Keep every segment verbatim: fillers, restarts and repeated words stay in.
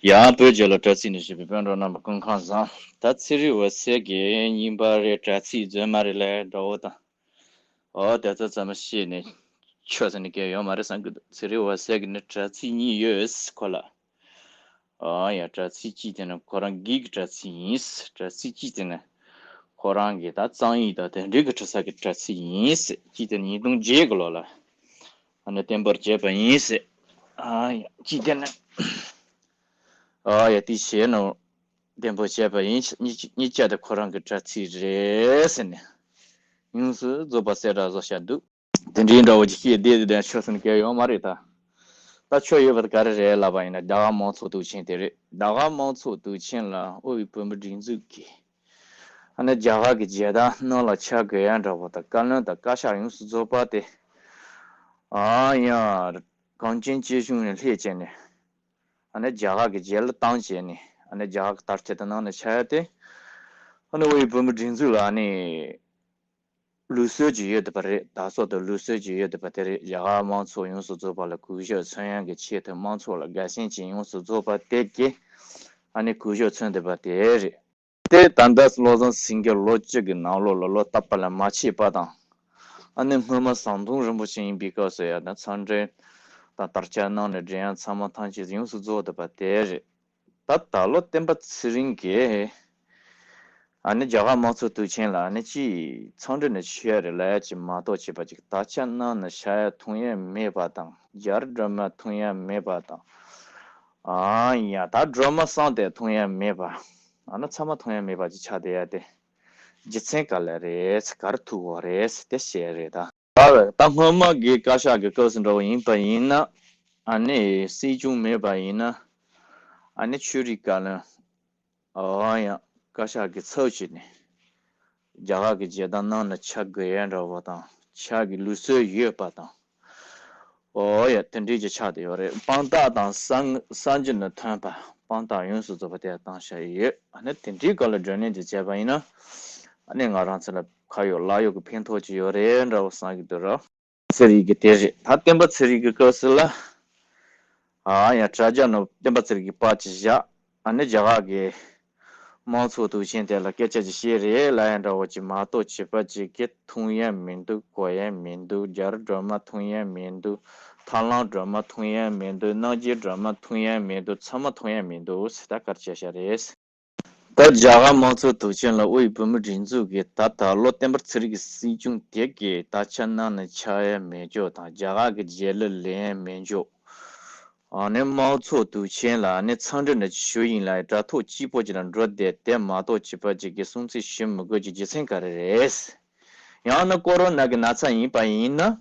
ཡང་བོད་རྒྱལ་ལོ་དྲ་ཚིགས་ནས་བཞུགས་པའི་སྤུན་གྲོགས་རྣམ་པ་སྐུ་ཁམས་བཟང་། ད་ཚེ་རིང་འོད་ཟེར་གྱི་རྙིང་པ་རེད། དྲ་ཚིགས་རྫུན་མ་རེད་ལས་འདྲ་བོ་དང་། ཨོ་དེ་ཚོ་ཚང་མ་ཤེས་ནས་ཆོས་ཟེར་ནས་སྐད་ཡོད་མ་རེད་བསམ་གི་འདུག་ཚེ་རིང་འོད་ཟེར་གྱི་ནི་དྲ་ཚིགས་གཉིས་ཡོད་ཁོ་ལ། ཨོ་ཡ་དྲ་ཚིགས་གཅིག་དེ་ནི་ཁོ་རང་སྒེར་གྱི་དྲ་ཚིགས་ཡིན། དྲ་ཚིགས་གཅིག་དེ་ནི་ཁོ་རང་གི་ད་གཙང་ཡིག་དང་དེ་འབྲེལ་གྱི་འབྲི་ས་གི་དྲ་ཚིགས་ཡིན། གཅིག་དེ་ནི་ཉིས་སྟོང་བརྒྱད་གི་ལོ་ལ་ཨ་ནི་བརྟན་པོར་བྱས་པ་ཡིན། ཨ་ཡ་གཅིག་དེ་ནི། ཨ་ཡ་དེ་བྱས་ནོ། བདེན་པོ་བྱས་པ་ཡིན། གཉིས་གཉིས་ཆ་དེ་ཁོ་རང་གི་དྲ་ཚིགས་རེད་ཟེར་ནས་ཡོངས་སུ་རྫོགས་པ་གསལ་བསྒྲགས་བཟོ་བྱ་འདུག་དེ་འདྲའི་འདྲ་བོ་ཅིག་བཤད་བསྡད་དེ་ཆོས་སུན་གལ་ཡོད་མ་རེད་ད། ད་ཆོས་ཡོད་པ་དེ་ག་རེ་རེད་ལབ་པ་ཡིན་ན་རྒྱ་གར་དམངས་གཙོ་དུས་ཆེན་དེ་རེད། རྒྱ་གར་དམངས་གཙོ་དུས་ཆེན་ལ་དབུས་བོད་མི་སྒྲིག་འཛུགས་ཀྱིས་ཨ་ནི་རྒྱ་གར་གྱི་རྒྱལ་དར་སྣ་ལ་འཕྱར་དགོས་ཡ་འདྲ་བོ་དང་བཀའ་བློན་དང་བཀའ་ཤག་ཡོངས་སུ་རྫོགས་པ་དེ་ཨ་ཡ་གངས་ཅན་སྐྱིད་གཤོངས་ནས་སླེབས་བྱས་ནས། ཨ་ནི་རྒྱ་གར་གྱི་རྒྱལ་ལ་བཏང་བྱས་ནས་ཨ་ནི་རྒྱ་གར་གྱི་དར་ཆ་དེ་ནང་ནས་ཆགས་ཡ་དེ། ཨ་ནི་དབུས་བོད་མི་སྒྲིག་འཛུགས་ལ་ཨ་ནི་ལུགས་སྲོལ་ཅིག་ཡོད་བསྡད་པ་རེད། ད་སོ་དང་ལུགས་སྲོལ་ཅིག་ཡོད་བསྡད་པ་དེ་རེད། རྒྱ་གར་དམངས་གཙོ་ཡོངས་སུ་རྫོགས་པ་ལ་གུས་ཞབས་མཚོན་ཡ་གི་ཆེད་དུ་དམངས་གཙོ་ལ་དགའ་ཞེན་ཅན་ཡོངས་སུ་རྫོགས་པ་དེ་གིས་ཨ་ནི་གུས་ཞབས་མཚོན་བསྡད་པ་དེ་རེད། དེ་ད་ལྟ་བློ་བཟང་སེང་གེ་ལོ་གཅིག་གི་ནང་ལོགས་ལ་ལོ་བསྟར་པ་ལ་མ་ཆད་པ་དང་། ཨ་ནི་སྔོན་མ་ཟམ་གདོང་རིན་པོ་ཆེ་ཡིན་པའི་སྐབས་སུ་ཡང་ད་མཚམས་འདྲི་དང་དར་ཆ་གནང་ནས་མགྲིན་དབྱངས་ཚང་མ་ཐམས་ཅད་ཡོངས་སུ་རྫོགས་བསྡད་པ་དེ་རེད། ད་ད་ལོ་བསྟན་པ་ཚེ་རིང་གིས་ཨ་ནི་རྒྱ་གར་དམངས་གཙོ་དུས་ཆེན་ལ་ཨ་ནི་ཅིག་མཚམས་འདྲི་ནས་ཆོས་རེད་ལབ་ཡ་ཅིག་མ་གཏོགས་བྱས་པ་ཅིག་དར་ཆ་གནང་ནས་བཞག་ཡ་མཐོང་ཡ་མེད་པ་དང་། རྒྱ་རི་སྒྲོལ་མ་མཐོང་ཡ་མེད་པ་དང་། ཨ་ཡ་ད་སྒྲོལ་མ་བསམ་དེ་མཐོང་ཡ་མེད་པ། ཨ་ནི་ཚང་མ་མཐོང་ཡ་མེད་པ་ཅིག་ཆགས་བསྡད་ཡ་དེ། རྒྱུ་མཚན་ག་ལ་རེད། ག་རེ་ཐུག་གོ་རེད་དེ་བཤད་རེད་ད། ད་ད་སྔོན་མ་གི་བཀའ་ཤག་གི་སྐབས་སུ་འདྲ་བོ་ཡིན་པ་ཡིན་ན། ཨ་ནི་སྲིད་སྐྱོང་མེད་པ་ཡིན་ན། ཨ་ནི་ཆོས་རིག་བཀའ་བློན། ཨོ་ཡ། བཀའ་ཤག་གི་ཚབ་བྱས་ནས་རྒྱ་གར་གྱི་རྒྱལ་དར་ནང་ན་འཕྱར་དགོས་ཡ་འདྲ་བོ་དང་འཕྱར་གྱི་ལུགས་སྲོལ་ཡོད་པ་དང་། ཨོ་ཡ་དེ་འདྲའི་ཅིག་ཆགས་བསྡད་ཡོད་རེད། དཔང་རྟགས་དང་གསར་གསར་འགྱུར་ནས་ཐོན་པ་དཔང་རྟགས་ཡོངས་སུ་རྫོགས་པ་དེ་བཏང་བཞག་ཡོད། ཨ་ནི་དེ་འདྲའི་སྐོར་ལ་བགྲོ་གླེང་ཅིག་བྱས་པ་ཡིན་ན། ཨ་ནི་ང་རང་ཚོ་ལ་ཁ་ཡོད་ལག་ཡོད་ཀྱི་ཕན་ཐོགས་ཅིག་ཡོད་རེད་འདྲ་བོ་བསམ་གྱི་འདུག་ར། ཚེ་རིང་གི་དེ་རེད། ད་བསྟན་པ་ཚེ་རིང་གི་སྐབས་སུ་ལ། ཨ་ཡ་དྲ་རྒྱ་ནང་བསྟན་པ་ཚེ་རིང་གི་པར་ཅིག་བཞག་ཨ་ནི་རྒྱ་གར་གི་དམངས་གཙོ་དུས་ཆེན་དེ་ལ་སྐད་ཆ་ཅིག་བཤད་རེད་ལབ་ཡ་འདྲ་བོ་ཅིག་མ་གཏོགས་བྱིས་པ་ཅིག་གིས་མཐོང་ཡ་མི་འདུག་གོ་ཡ་མི་འདུག་རྒྱ་རི་སྒྲོལ་མ་མཐོང་ཡ་མི་འདུག་ཐར་ལམ་སྒྲོལ་མ་མཐོང་ཡ་མི་འདུག་རྣམ་རྒྱལ་སྒྲོལ་མ་མཐོང་ཡ་མི་འདུག་ཚང་མ་མཐོང་ཡ་མི་འདུག་ཟེར། ད་ག་རེ་བྱས་བཞག་རེད། ད་རྒྱ་གར་དམངས་གཙོ་དུས་ཆེན་ལ་དབུས་བོད་མི་སྒྲིག་འཛུགས་ཀྱིས་ད་ད་ལོ་བསྟན་པ་ཚེ་རིང་གི་སྲིད་སྐྱོང་དེ་གའི་དར་ཆ་གནང་ནས་འཕྱར་ཡ་མེད་ཅོག་དང་རྒྱ་གར་གྱི་རྒྱལ་གླུ་ལེན་ཡ་མེད་ཅོག་ཨ་ནི་དམངས་གཙོ་དུས་ཆེན་ལ་ཨ་ནི་མཚམས་འདྲི་ནས་ཞུ་ཡིན་ལ་དྲ་ཐོག་གཅིག་པོ་ཅིག་ལ་འགྲོ་བསྡད་དེ་མ་གཏོགས་བྱིས་པ་ཅིག་གིས་སྲུང་བརྩི་ཞུ་མི་དགོས་ཀྱི་རྒྱུ་མཚན་ག་རེ་རེད། ཡང་ན་ཀོ་རོ་ན་གི་ན་ཚ་ཡིན་པ་ཡིན་ན།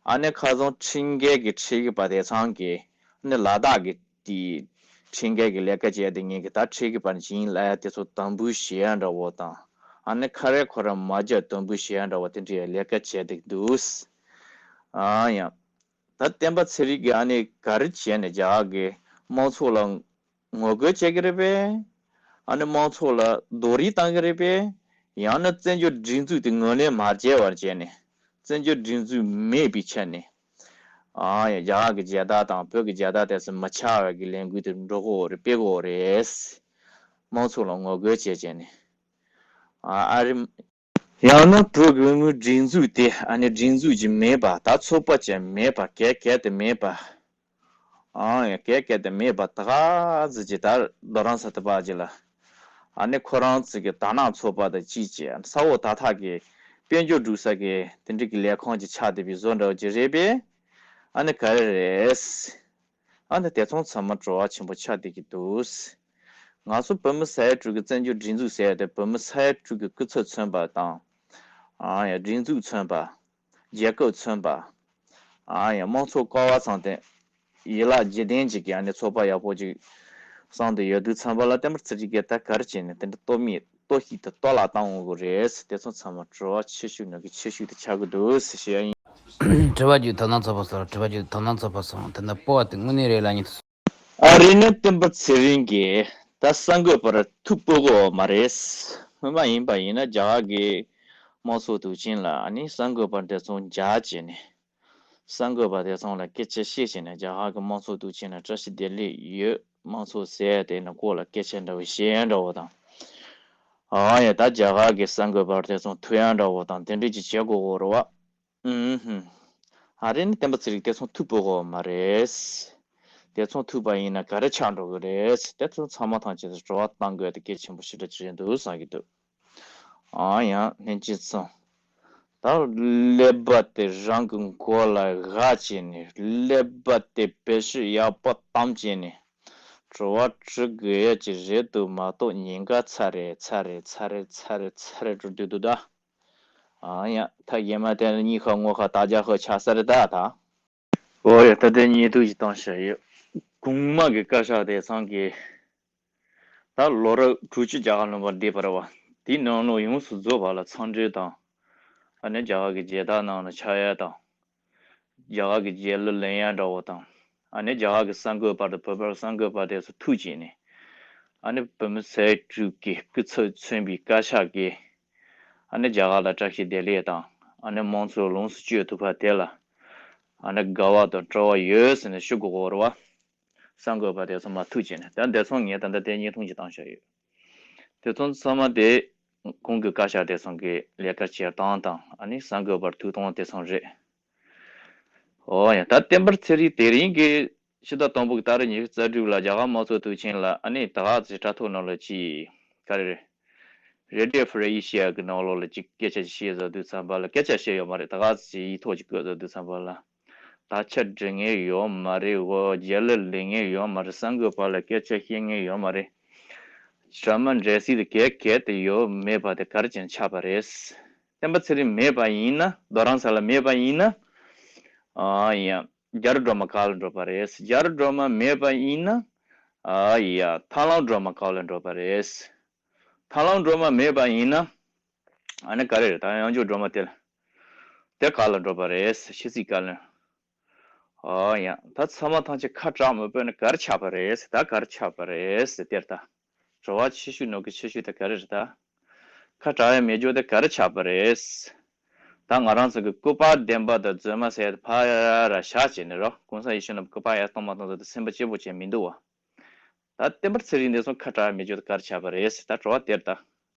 ཨ་ནི་ཁ་སང་ཁྲིམས་འགལ་གྱི་ཁྲིད་གི་པ་དེ་ཚང་གི་ཨ་ནི་ལ་དྭགས་ཀྱི་དེ་ཁྲིམས་འགལ་གྱི་ལས་ཀ་བྱས་དེ་ངེད་ཀྱི་ད་ཁྲིད་གི་པ་ནི་ཅི་ཡིན་ལ་ཡ་དེ་ཚོ་དམ་འབུལ་བྱེད་ཡ་འདྲ་བོ་དང་ཨ་ནི་ཁ་རས་ཁོ་ར་མ་རྒྱག་དམ་འབུལ་བྱེད་ཡ་འདྲ་བོ་དེ་འདྲའི་ལས་ཀ་བྱས་དེ་འདུག་ཨ་ཡ། ད་བསྟན་པ་ཚེ་རིང་གིས་ཨ་ནི་ག་རེ་བྱས་ནས་རྒྱ་གར་གྱི་དམངས་ཚོགས་ལ་ངོ་རྒོལ་བྱེད་ཀྱི་རེད་པས། ཨ་ནི་དམངས་ཚོགས་ལ་རྡོག་རིལ་བཏང་གི་རེད་པས། ཡང་ན་བཙན་བྱོལ་སྒྲིག་འཛུགས་དེ་ངོས་ལེན་མ་བྱས་པར་བྱས་ནས་བཙན་བྱོལ་སྒྲིག་འཛུགས་མེད་པའི་ཆ་ནས། ཨ་ཡ་རྒྱ་གར་གྱི་རྒྱལ་དར་དང་བོད་ཀྱི་རྒྱལ་དར་དེ་ཚོ་མི་འཕྱར་བའི་གི་ལས་འགུལ་དེ་འགྲོ་གི་ཡོད་རེད། སྤེལ་གི་ཡོད་རེད། དམངས་ཚོགས་ལ་ངོ་རྒོལ་བྱས་བྱས་ནས། ཨ་ཨ་རི། ཡང་ན་བོད་བོད་མིའི་སྒྲིག་འཛུགས་དེ་ཨ་ནི་སྒྲིག་འཛུགས་ཅིག་མེད་པ། ད་ཚོགས་པ་ཅིག་མེད་པ། ག་ག་དེ་མེད་པ། ཨང་ཡ་ག་ག་དེ་མེད་པ། ད་ག་ཟིག་ཅིག་ད་རྡ་རམ་ས་ལ་དེ་པ་ཅིག་ལ་ཨ་ནི་ཁོ་རང་ཚོ་གི་དར་ནག་ཚོགས་པ་དང་ཅིག་ཅིག་ས་འོག་ད་ཐག་གི་དཔལ་འབྱོར་སྒྲུག་ས་གི་དེ་འདྲ་གི་ལས་ཁང་ཅིག་ཆགས་བསྡད་པའི་བཟོ་འདྲ་བོ་ཅིག་རེད་པས། ཨ་ནི་ག་རེ་རེད། ཨ་ནི་དེ་ཚོ་ཚང་མ་བྲོ་བ་ཆེན་པོ་ཆགས་བསྡད་ཀྱི་འདུག་ང་ཚོ་བོད་མི་ས་ཡ་དྲུག་གི་བཙན་བྱོལ་སྒྲིག་འཛུགས་ཟེར་ཡ་དེ་བོད་མི་ས་ཡ་དྲུག་གི་སྐུ་ཚབ་མཚོན་པ་དང་། ཨ་ཡ་སྒྲིག་འཛུགས་མཚོན་པ། རྒྱལ་ཁབ་མཚོན་པ། ཨ་ཡ་དམངས་གཙོ་ཀ་བ་ཚང་སྟེ། ཡན་ལག་བརྒྱད་ལྡན་ཅིག་གི་ཨ་ནི་ཚོགས་པ་ཡག་པོ་ཅིག་བསམ་དུ་ཡོད་དུས་ཙམ་པ་ལ་བསྟན་པ་ཚེ་རིང་གིས་ད་ག་རེ་བྱས་ནས་དེ་འདྲ་གཏོར་མེད་གཏོར་བཤིག་དང་གཏོར་བརླག་བཏང་འོང་གི་རེད། དེ་ཚོ་ཚང་མ་བྲོ་བ་ཆེ་ཤོས་ནང་གི་ཆེ་ཤོས་དེ་ཆགས་ཀྱི་འདུག་ཟེར་ཞུ་ཡ་ཡིན། དྲི་བ་བརྒྱུད་དོ་སྣང་ཚོགས་པ་སོང་། དྲི་བ་བརྒྱུད་དོ་སྣང་ཚོགས་པ་སོང་། དེ་འདྲ་སྤོ་བ་དེ་དངོས་གནས་རེད་ལ་ཉིད། ཨ་རི་ནས་བསྟན་པ་ཚེ་རིང་གིས་ད་གསར་འགོད་པར་ཐུགས་སྤོབས་ཀྱི་ཡོད་མ་རེད། སྔོན་མ་ཡིན་པ་ཡིན་ན་རྒྱ་གར་གྱི་དམངས་གཙོ་དུས་ཆེན་ལ་ཨ་ནི་གསར་འགོད་པ་དེ་ཚོ་མཇལ་བྱས་ནས། གསར་འགོད་པ་དེ་ཚོ་ལ་སྐད་ཆ་བཤད་བྱས་ནས་རྒྱ་གར་གྱི་དམངས་གཙོ་དུས་ཆེན་ལ་བཀྲ་ཤིས་བདེ་ལེགས་ཡོད། དམངས་གཙོ་ཟེར་དེ་ནི་སྐོར་ལ་སྐད་ཆ་འདྲ་བོ་བཤད་ཡ་འདྲ་བོ་དང་། ཨ་ཡ་ད་རྒྱ་གར་གྱི་གསར་འགོད་པར་དེ་ཚོ་ཐུག་ཡ་འདྲ་བོ་དང་དེ་འདྲ་ཅིག་བྱེད་དགོས་གོ་རེད་བ། ཨུམ་ཧུམ། ཨ་རེ་ནི་བསྟན་པ་ཚེ་རིང་དེ་ཚོ་ཐུག་ཕོད་གོ་མ་རེད། དེ་ཚོ་ཐུག་པ་ཡིན་ན་ག་རེ་ཆགས་འགྲོ་གི་རེད། དེ་ཚོ་ཚང་མ་ཐམས་ཅད་དུ་དྲི་བ་བཏང་དགོས་དེ་གལ་ཆེན་པོ་ཞེ་དྲག་ཅིག་རེད་འདུག་བསམ་གྱི་འདུག་ཨ་ཡང་ལྷན་རྒྱས་ཚོ། ད་ཀླད་པ་དེ་རང་གི་མགོ་ལ་བཞག་བྱས་ནས་ཀླད་པ་དེ་བེད་སྤྱོད་ཡག་པོ་བཏང་བྱས་ནས་དྲི་བ་དྲི་དགོས་ཡ་ཅིག་རེད་འདུག་མ་གཏོགས་ཉེན་ཁ་ཚ་རེ་ཚ་རེ་ཚ་རེ་ཚ་རེ་ཚ་རེ་འགྲོ་བསྡད་འདུག་ད། ཨ་ཡང་ད་ཡེ་མ་དེ་གཉིས་ཁ་ངོ་ཁ་ད་རྒྱ་ཁ་ཆགས་ས་རེད་ད་ད། ཨོ་ཡ་ད་དེ་ཉེས་དུ་ཞིག་བཏང་བཞག་ཡོད། གོང་མ་གི་བཀའ་ཤག་དེ་ཚང་གི་ད་ལོ་རབས་དྲུག་ཅུ་རྒྱ་གར་ལུང་པར་བསྡད་པ་རེད་བ། དེའི་ནང་ལོགས་ཡོངས་སུ་རྫོགས་པ་ལ་འཚམས་འདྲི་དང་། ཨ་ནི་རྒྱ་གར་གྱི་རྒྱལ་དར་ནང་ལ་ཆགས་ཡ་དང་། རྒྱ་གར་གྱི་རྒྱལ་གླུ་ལེན་ཡ་འདྲ་བོ་དང་། ཨ་ནི་རྒྱ་གར་གྱི་གསར་འགོད་པ་དང་བོད་པར་གསར་འགོད་པ་དེ་ཚོ་ཐུག་བྱས་ནས། ཨ་ནི་བོད་མི་སེར་སྤྲུགས་ཀྱི་སྐུ་ཚབ་མཚོན་པའི་བཀའ་ཤག་གིས། ཨ་ནི་རྒྱ་གར་ལ་བཀྲ་ཤིས་བདེ་ལེགས་དང་། ཨ་ནི་དམངས་གཙོ་ལོངས་སུ་སྤྱོད་ཐུབ་པ་དེ་ལ། ཨ་ནི་དགའ་བ་དང་སྤྲོ་བ་ཡོད་ཟེར་ནས་ཞུ་དགོས་ཀྱི་ཡོད་རེད་བ། གསར་འགོད་པ་དེ་ཚོ་མར་ཐུག་བྱས་ནས་ད་དེ་ཚོ་ངས་ད་ལྟ་དེ་བརྙན་ཐུང་ཅིག་བཏང་བཞག་ཡོད། དེ་ཚོ་ཚང་མ་དེ་གོང་གི་བཀའ་ཤག་དེ་ཚོ་གི་ལས་ཀ་བྱེད་སྟངས་དང་ཨ་ནི་གསར་འགོད་པར་ཐུག་སྟངས་དེ་ཚོ་རེད། ཨོ་ཡ་ད་བསྟན་པ་ཚེ་རིང་དེ་རིང་གི་ཕྱི་ཟླ་དང་པོ་གི་ཏ་རིག་ཉི་ཤུ་རྩ་དྲུག་ལ་རྒྱ་གར་དམངས་གཙོ་དུས་ཆེན་ལ་ཨ་ནི་ད་ག་ཚོད་དྲ་ཐོག་ནང་ལ་ཅིག་ག་རེ་རེད། Radio Free Asia གི་ནང་ལོགས་ལ་ཅིག་སྐད་ཆ་ཅིག་བཤད་བཟོ་དུས་ཙམ་པ་ལ་སྐད་ཆ་བཤད་ཡོད་མ་རེད། ད་ག་ཚོད་ཅིག་ཡིག་ཐོག་ཅིག་བཀོད་བཟོ་དུས་ཙམ་པ་ལ། དར་ཆ་སྒྲེང་མཁན་ཡོད་མ་རེད། འོ་རྒྱལ་གླུ་ལེན་མཁན་ཡོད་མ་རེད། གསར་འགོད་པ་ལ་སྐད་ཆ་བཤད་མཁན་ཡོད་མ་རེད། དྲ་མ་འབྲེལ་སྲིད་དེ་གས་གས་དེ་ཡོད་མེད་པ་དེ་ག་རེ་བྱས་ནས་ཆགས་པ་རེད། བསྟན་པ་ཚེ་རིང་མེད་པ་ཡིན་ན་རྡོ་རིང་ས་ལ་མེད་པ་ཡིན་ན། ཨ་ཡ། རྒྱ་རི་སྒྲོལ་མ་ག་ལ་འགྲོ་བ་རེད། རྒྱ་རི་སྒྲོལ་མ་མེད་པ་ཡིན་ན། ཨ་ཡ། ཐར་ལམ་སྒྲོལ་མ་ག་ལ་འགྲོ་བ་རེད། ཐར་ལམ་སྒྲོལ་མ་མེད་པ་ཡིན་ན། ཨ་ནི་ག་རེ་རེད། ད་དབྱངས་ཅན་སྒྲོལ་མ་དེ་ལ། དེ་ག་ལ་འགྲོ་བ་རེད། ཤི་སྲིད་ག་ལ། ཨོ་ཡ། ད་ཚང་མ་ཐམས་ཅད་ཁ་གྲག་མི་དཔེར་ན་ག་རེ་ཆགས་པ་རེད། ད་ག་རེ་ཆགས་པ་རེད་ཟེར་དེར་ད། དྲི་བ་ཆེ་ཤོས་ནོར་གི་ཆེ་ཤོས་དེ་ག་རེ་རེད་ད། ཁ་གྲག་ཡ་མེད་རྒྱུ་དེ་ག་རེ་ཆགས་པ་རེད། ད་ང་རང་ཚོ་གི་སྐུ་པར་བདེན་པ་དང་རྫུན་མ་ཟེར་ཕ་ར་བཞག་བྱས་ནས་རོ། གོང་ས་ཡེ་ཤེས་ནོར་བུ་སྐུ་པར་ཡར་གཏོང་མ་གཏོང་ཚོ་དེ་སེམས་པ་སྐྱིད་པོ་བྱས་མི་འདུག་བ། ད་བསྟན་པ་ཚེ་རིང་འདི་ཚོ་ཁ་གྲག་མེད་རྒྱུ་དེ་ག་རེ་ཆགས་པ་རེད། ད་དྲི་བ་དེར་ད།